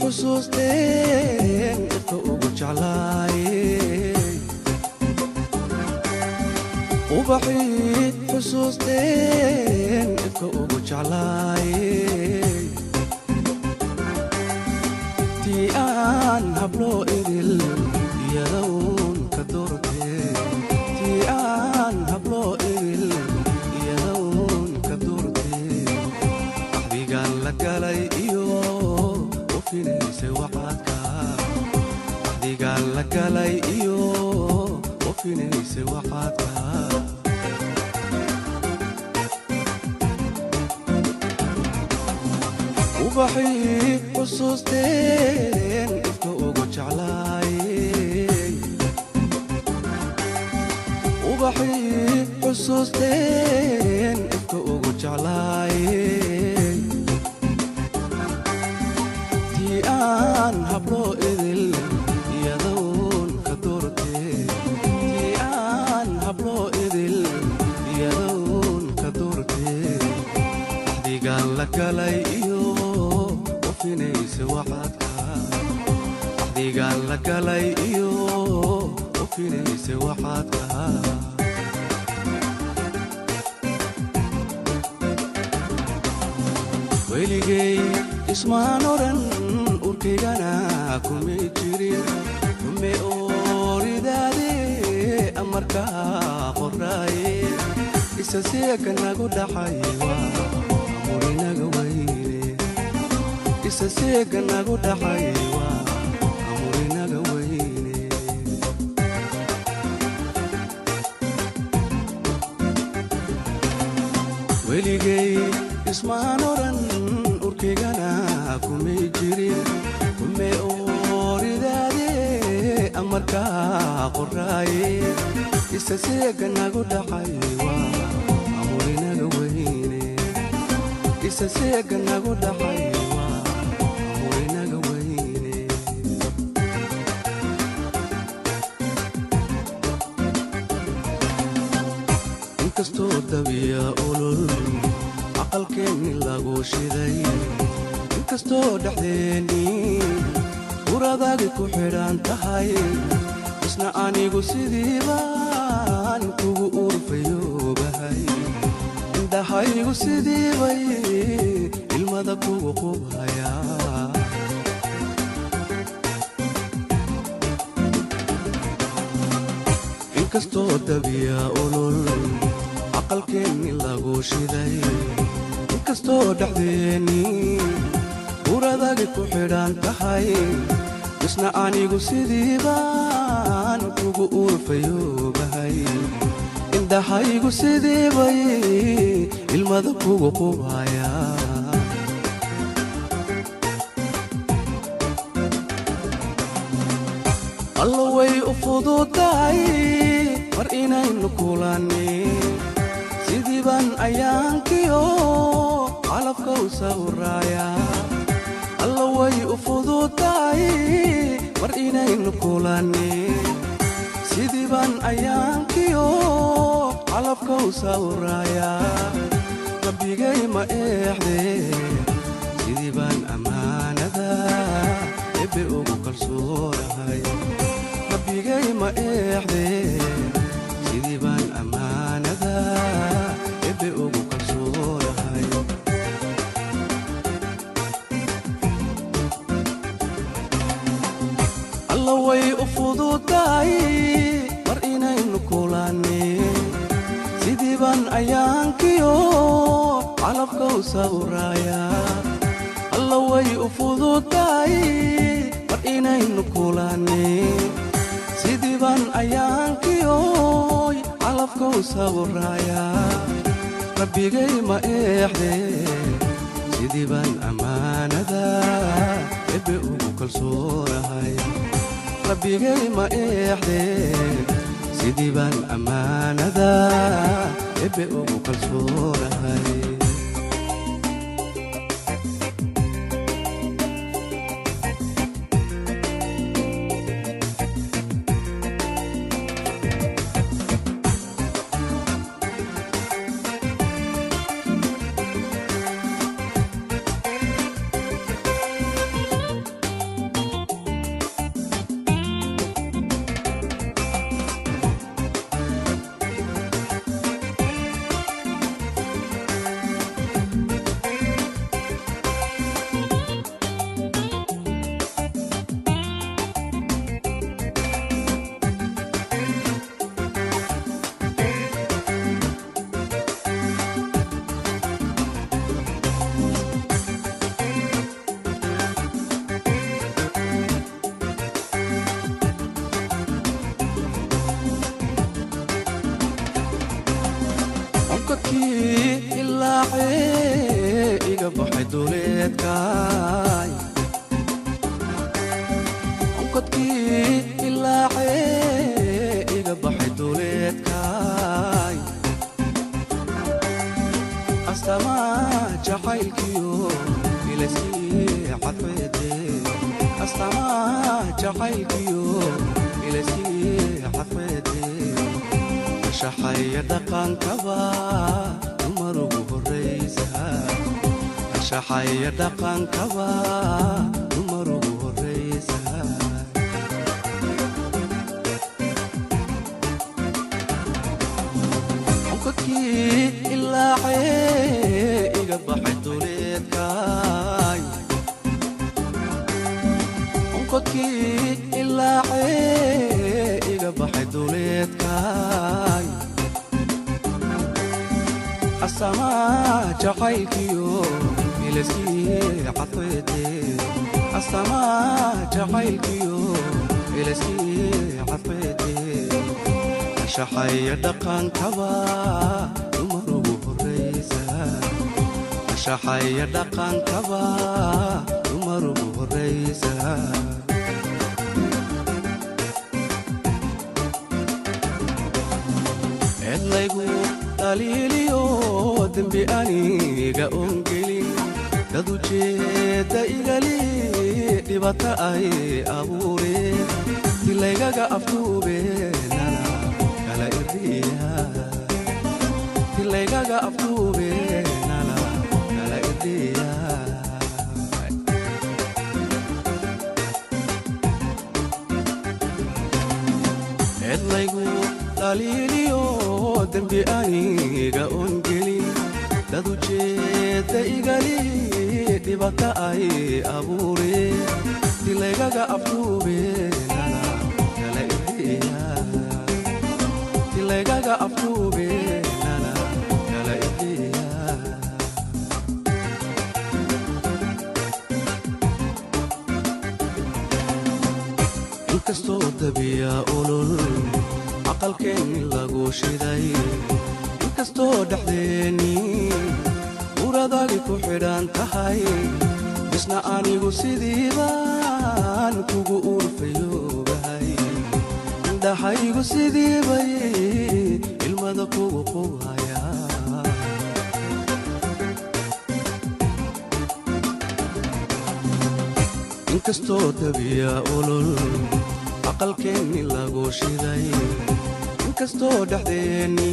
Xusuusteen ifka ugu jeclaayey, ubaxii xusuusteen ifka ugu jeclaayey, tii aan habloo idil iyadown ka doortee, tii aan habloo idil iyadown ka doortee, axdigaan la galay iyo ofinaysay wacadka, axdigaan la galay iyo ofinaysay wacadka. Ubaxii xusuusteen ifka ugu jeclaayey, ubaxii xusuusteen ifka ugu jeclaayey, tii aan habloo idil iyadown ka doortee, tii aan habloo idil iyadown ka doortee, axdigaan la galay iyo ofinaysa wacadka, axdigaan la galay iyo ofinaysa wacadka. Weligay ismaan odhan, urkaygana kumay jirin, kume ooridaade amarkaa qoraaye, isa seeka nagu dhacay waa amurinaga weyne, isa seeka nagu dhacay waa amurinaga weyne. Weligay ismaan odhan, urkaygana kumay jirin, kume ooridaade amarkaa qoraaye, isa seega nagu dhacay waa amurinaga weyne, isa seega nagu dhacay waa amurinaga weyne. Inkastoo dabiya olol aqalkeenni lagu shiday, inkastoo dhexdeennii uradagi ku xidhan tahay, isna anigu sidii baan kugu urfayoobahay, indhahaygu sidii bay ilmada kugu qubhayaa. Inkastoo dabiya olol aqalkeenni lagu shiday, inkastoo dhexdeennii uradagi ku xidhan tahay, isna anigu sidii baan kugu urfayoobahay, indhahaygu sidii bay ilmada kugu qubhayaa. Allo way u fududahay mar inaynu kulanni, sidii baan ayaankiyo calafka u sawraaya. Allo way u fududahay mar inaynu kulanni, sidii baan ayaankiyo calafka u sawraaya. Rabbigay ma eexdee, sidii baan ammaanada ebbe ugu kalsoonahay. Rabbigay ma eexdee, sidii baan ammaanada ebbe ugu kalsoonahay. Alla way u fududahay mar inaynu kulanni, sidii baan ayaankiyo calafka u sawraaya. Alla way u fududahay mar inaynu kulanni, sidii baan ayaankiyo calafka u sawraaya. Rabbigay ma eexdee, sidii baan ammaanada ebbe ugu kalsoonahay. Rabbigay ma eexdee, sidii baan ammaanada ebbe ugu kalsoonahay. ilaacee iga baxay duleedkaay. Onkadkii ilaacee iga baxay duleedkaay. Astaamaha jacaylkiyo ilaskii cadceede, astaamaha jacaylkiyo ilaskii cadceede, anshaxaya dhaqankaba dumar ugu horraysa, anshaxaya dhaqankaba dumar ugu horraysa. Onkadkii ilaacee iga baxay duleedkaay. Onkadkii ilaacee iga baxay duleedkaay. Astaamaha jacaylkiyo ilaskii cadceede, astaamaha jacaylkiyo ilaskii cadceede, anshaxaya dhaqankaba dumar ugu horraysa, anshaxaya dhaqankaba dumar ugu horraysa. Eedlaygu dhaliiliyo dembi aniga oon gelin, dad ujeedda igali dhibata ay abuureen, tilaygaga afduubeenana kala irdiya, tilaygaga afduubeenana kala irdiya. Eedlaygu dhaliiliyo dembi aniga oon gelin, dad ujeedda igali dhibata ay abuureen, tilaygaga afduubeenana kala irdiya, tilaygaga afduubeenana kala irdiya. Inkastoo dabiya olol aqalkeenni lagu shiday, inkastoo dhexdeenni uradagi ku xidhan tahay, bisna anigu sidiibaan kugu urfayoobahay, indhaxaygu sidiibay ilmada kugu qubhaya. Inkastoo dabiya olol aqalkeenni lagu shiday, inkastoo dhexdeenni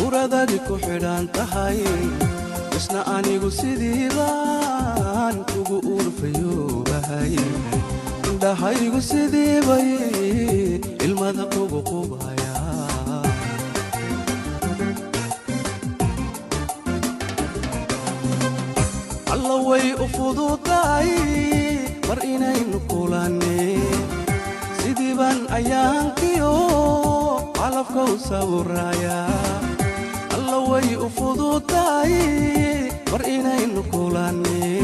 uradagi ku xidhan tahay, isna anigu sidiibaan kugu urfayoobahay, indhahaygu sidiibay ilmada kugu qubhaya. Alla way u fududahay mar inaynu kulanne, sidiiban ayaankiyo calafka u sawiraya. Alla way u fududahay mar inaynu kulanne,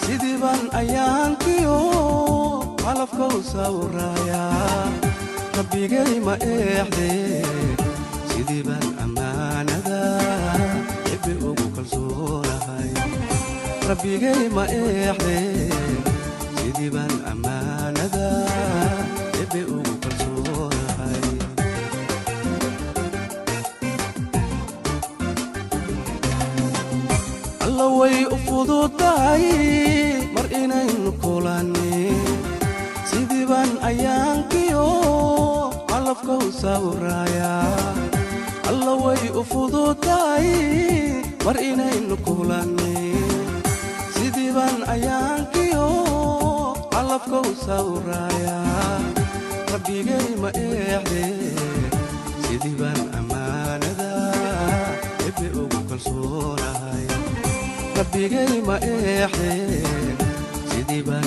sidiiban ayaankiyo calafka u sawiraya. Rabbigay ma eexdee, sidiiban ammaanada ebbe ugu kalsoonahay. Rabbigay ma eexdee, sidiiban ammaanada ebbe ugu kalsoonahay. Alla way u fududahay mar inaynu kulanne, sidiiban ayaankiyo calafka u sawiraya. Alla way u fududahay mar inaynu kulanne, sidiiban ayaankiyo calafka u sawiraya. Rabbigay ma eexdee, sidiiban ammaanada ebbe ugu kalsoonahay. Rabbigay ma eexdee, sidiiban